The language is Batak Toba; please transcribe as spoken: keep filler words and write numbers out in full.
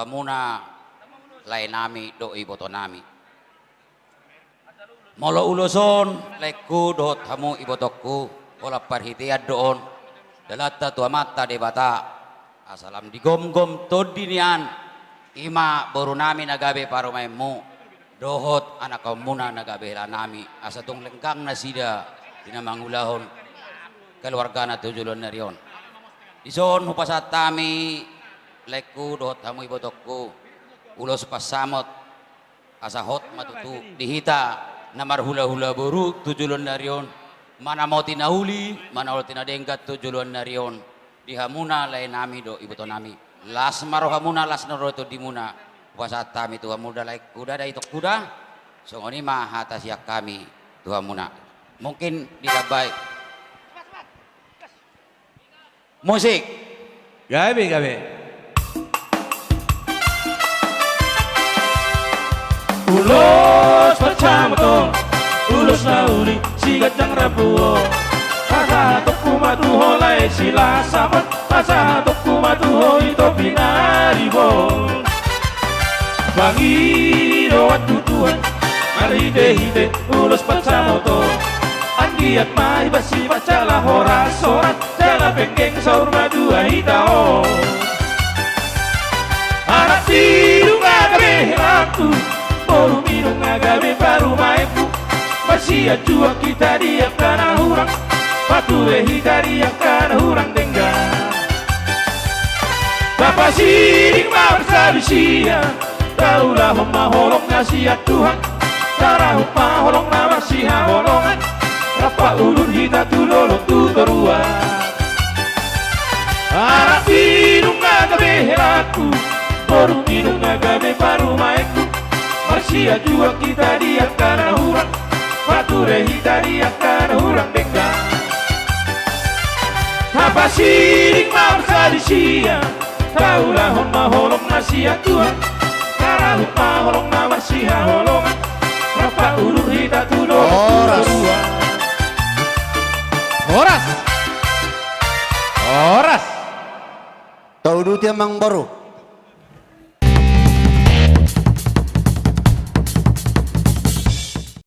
hamuna laenami dohot ibotonami. Molo ulos on, laengku dohot hamu ibotongku, holan parhitean do on dalanta tu Amanta Debata, asa lam digomgom tondi nian, i ma borunami na gabe parumaenmu, dohot anakhonmuna na gabe helanami, asa tung lenggang nasida di na mangulahon keluargana tu joloan ni ari on. Dison hupasahat hami, laengku dohot hamu ibotongku, ulos pansamot, asa hot ma tutu di hita na marhulahula boru tu joloan ni ari on, manamoti na uli, manamoti na denggan tu joloan ni ari on, di hamuna laenami dohot ibotonami. Las ma rohamuna, las na ro tondimuna, hupasahat hami tu hamu da laengku da, da itongku da. Songon i ma hata sian hami tu hamuna. Mungkin ditambai. Musik. Gabe, gabe. Ulos pansamot on, ulos na uli siganjang rambu on. Pasahatonku ma tu ho lae Silasamon, pasahatonku ma tu ho ito pinaribot. Pangidoan tu Tuhan marhitehite ulos pansamot on. Anggiat ma iba sibat jala horas-horas, jala penggeng saur matua hita on. Anak sidung na gabe helanku, boru midung na gabe parumaenku. Marsianjuan hita di angka na hurang, pature hita di angka na hurang denggan. Tapasiding ma parsadisian, taulahon ma holong na sian Tuhan. Tarahum ma holong na marsihaholongan, rap paulur hita tu dolok tu toruan. Anak sidung na gabe helanku, boru midung na gabe parumaenku. Marsianjuan hita di angka na hurang, pature hita di angka na hurang denggan. Tapasiding ma parsadisian, taulahon ma holong na sian Tuhan. Tarahum ma holong na marsihaholongan, rap paulur hita tu dolok tu toruan. Horas. Horas. Horas. Tauduti amang boru.